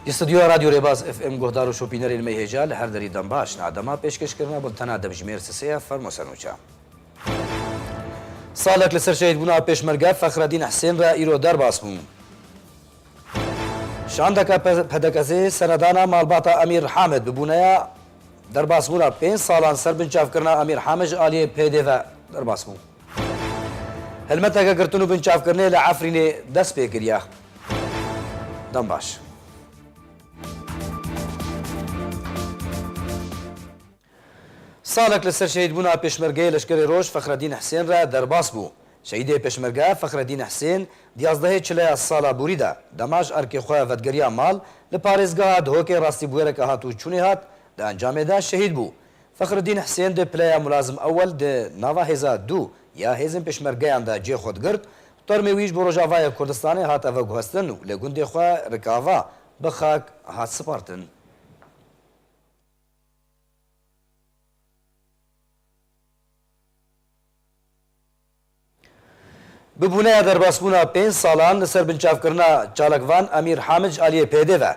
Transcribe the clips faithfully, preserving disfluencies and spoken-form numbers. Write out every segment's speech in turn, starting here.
Li stûdyoya Radyo Rêbaz F M guhdar û şopînerên me hêja li her derî dem baş. Niha dema pêşkêşkirina bultena demjimêr sisê ye, fermo ser nûçe. Salek li ser şehîdbûna pêşmerge Fexredîn Hisên re îro derbas bû. Şandeke P-, P D K S'ê seredana malbata Emîr Hamid bi bûneya derbasbûna pênc salan ser binçavkirina Emîr Hamid ji aliyê P D ve derbas bû. Helmeteke girtin û binçavkirinê li Efrînê dest pê kiriye. Dem baş. Salek li ser şehîdbûna pêşmergeyê Leşkerê Roj Fexredîn Hisên re derbas bû. Şehîdê pêşmerge Fexredîn Hisên di yazdehê çileya sala borî de dema ji erkê xwe vedigeriya mal, li parêzgeha Dihokê rastî bûyereke hat û çûnê hat, di encamê de şehîd bû. Fexredîn Hisên di pileya mulazim ewel di nava hêza dû ya hêzên pêşmergeyan de cihê xwe digirt, termê wî ji bo Rojavayê Kurdistanê hate veguhestin û li gundê xwe Rikava bi xak hat spartin. Bi bûneya derbasbûna pênc salan li ser binçavkirina çalakvan Emîr Hamid ji aliyê P D ve,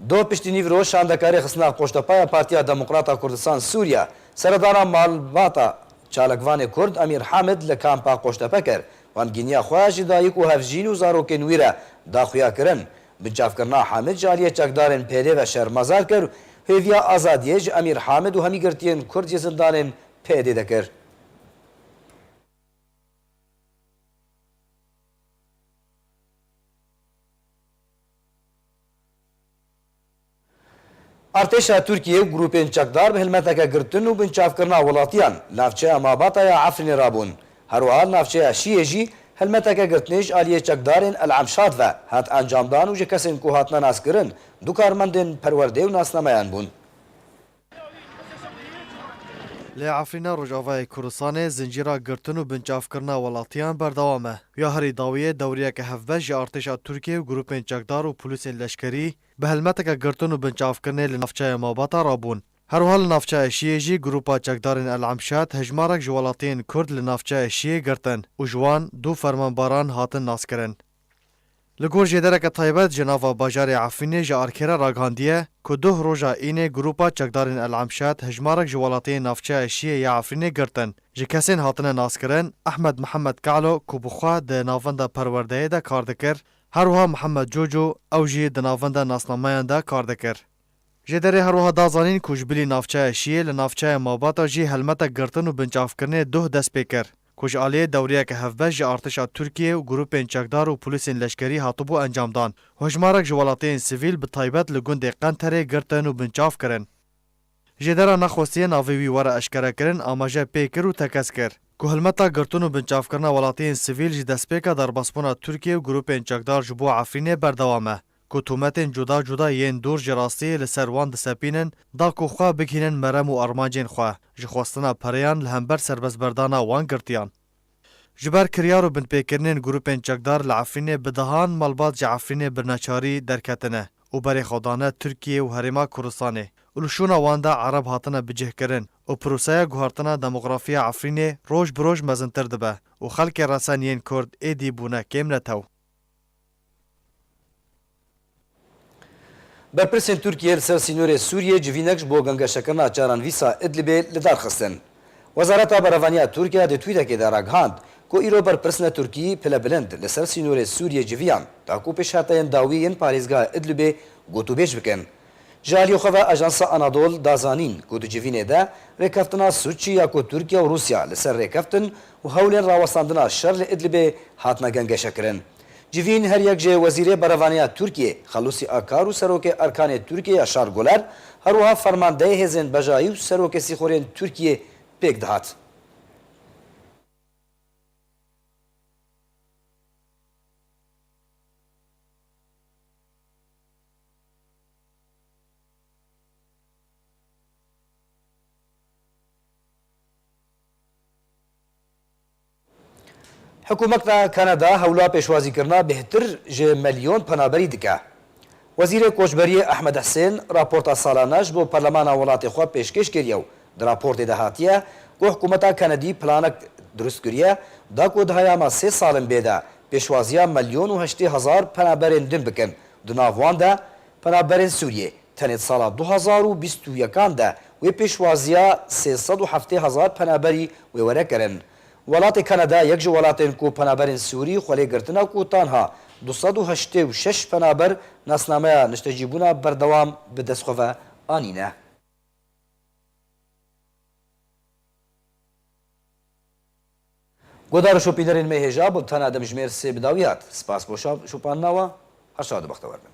doh piştî nîvro şandekarê xistina Qoştepa ya Partiya Demokrata Kurdistan Sûriye, seredana malbata çalakvanê Kurd Emîr Hamid li kampa Qoştepe kir. Wan gîniya xwe ji dayik û hevjîn û zarokên wî re da xuyakirin. Binçavkirina Hamid ji aliyê çekdarên P D ve şermezar kir û hêviya azadiyê ji Emîr Hamid û hemî girtiyên Kurd yê zindanên P D de kir. Artêşa Tirkiyê û grûpên çekdar bi hilmeteke girtin û binçavkirina welatiyan li navçeya Mabata ya Efrînê rabûn. Her wiha li navçeya Şiyê jî hilmeteke girtinê ji aliyê çekdarên El Emşat ve hat encamdan û ji kesên ku hatine naskirin du karmendên perwerdê û nasnameyan bûn. Li Efrîna Rojavayê Kurdistanê zincîra girtin û binçavkirina welatiyan berdewam e. Ya herî dawiyê dewriyeke hevbeş ji artêşa Tirkiyê û grûpên çekdar û polîsên leşkerî bi helmeteke girtin û binçavkirinê li navçeya Mabata rabûn. Her wiha li navçeya Şiyê jî grûpa çekdarên El Emşat hejmarek ji welatiyên Kurd li navçeya Şiyê girtin û ji wan du fermanbaran hatin naskirin. Li gor jêdereke taybet ji nava bajarê Efrînê ji Arkê re ragihandiye ku duh roja înê grûpa çekdarên El Emşat hejmarek ji welatiyên navçeya Şiyê ya Efrînê girtin. Ji kesên hatine naskirin, Ehmed Mihemed Kalo ku bi xwe di navenda perwerdeyê de kar dikir, her wiha Mihemed Coco, ew jî di navenda nasnameyan de kar dikir. Jêderê her wiha da zanîn ku ji bilî navçeya Şiyê li navçeya Mabata jî helmetek girtin û binçavkirinê duh dest pê kir, ku ji aliyê dewriyeke hevbeş ji artêşa Tirkiyê û grûpên çekdar û polîsên leşkerî hatibû encamdan. Hejmarek ji welatiyên sivîl bi taybet li gundê Qenterê girtin û binçav kirin. Jêdera nexwestiye navê wî were eşkerekirin amaje pê kir û tekez kir, ku helmeta girtin û binçavkirina welatiyên sivîl ji destpêka derbasbûna Tirkiyê û grûpên çekdar ji bo Efrînê berdewam e, ku tûmetên cuda cuda yên dûr ji rastiyê li ser wan disepînin, da ku xwe bigihînin merem û armancên xwe, ji xwestina pereyan li hember serbestberdana wan girtiyan. Ji ber kiryar û binpêkirinên grûpên çekdar li Efrînê bi dehan malbat ji Efrînê bi neçarî derketine û berê xwe dane Tirkiyê û Herêma Kurdistanê û li şûna wan de Ereb hatine bicihkirin û proseya guhertina demografiya Efrînê roj bi roj mezintir dibe û xelkê resen yên Kurd êdî bûne kêmnetew. Berpirsên Tirkiyê li ser sînorê Sûriyê civînek ji bo gengeşekirina çarenvîsa Idlibê li dar xistin. Wezareta Berevaniya Tirkiye di twîtekê de ragihand ku îro berpirsine Tirkî pilebilind li ser sînorê Sûriyê civiyan, da ku pêşhateyên dawî yên parêzgeha Idlibê gotûbêj bikin. Ji aliyê xwe ve Ajansa Anadol da zanîn ku di civînê de rêkeftina Sûçî ya ku Tirkiye û Rûsya li ser rêkeftin û hewlên rawestandina şer li Idlibê hatine gengeşekirin. Civîn her yek ji Wezîrê Berevaniya Tirkiyê Xelûsî Akar û Serokê Erkanê Tirkiyê Yaşar Guler, her wiha Fermandeyê Hêzên Bejayî û Serokê Sîxorên Tirkiyê pêk dihat. Hikûmeta Kanada hewla pêşwazîkirina bêhtir ji milyon penaberî dike. Wezîrê Koçberiyê Ehmed Hisên raporta salane ji bo Perlemana welatê xwe pêşkêş kiriye û di raportê de hatiye ku hikûmeta Kanadî planek dirust kiriye, da ku di heyama sê salên bê de pêşwaziya milyon û heştê hezar penaberên din bikin, di nav wan de Penaberên Sûriyê tenê di sala du hazar û bîst û yekan de wê pêşwaziya sê sed û heftê hezar penaberî wê were kirin. Welatê Kanada yek ji welatên ku penaberên Sûrî xwe lê girtina ku tanha du sed û heştê û şeş penaber nasnameya niştecîbûna berdewam bi dest xwe ve anîne. Godar û şopînerên me hêja, bultena demjimêr sê bi dawî hat. Spas bo şa-, şopanina we, her şad û bextewer bin.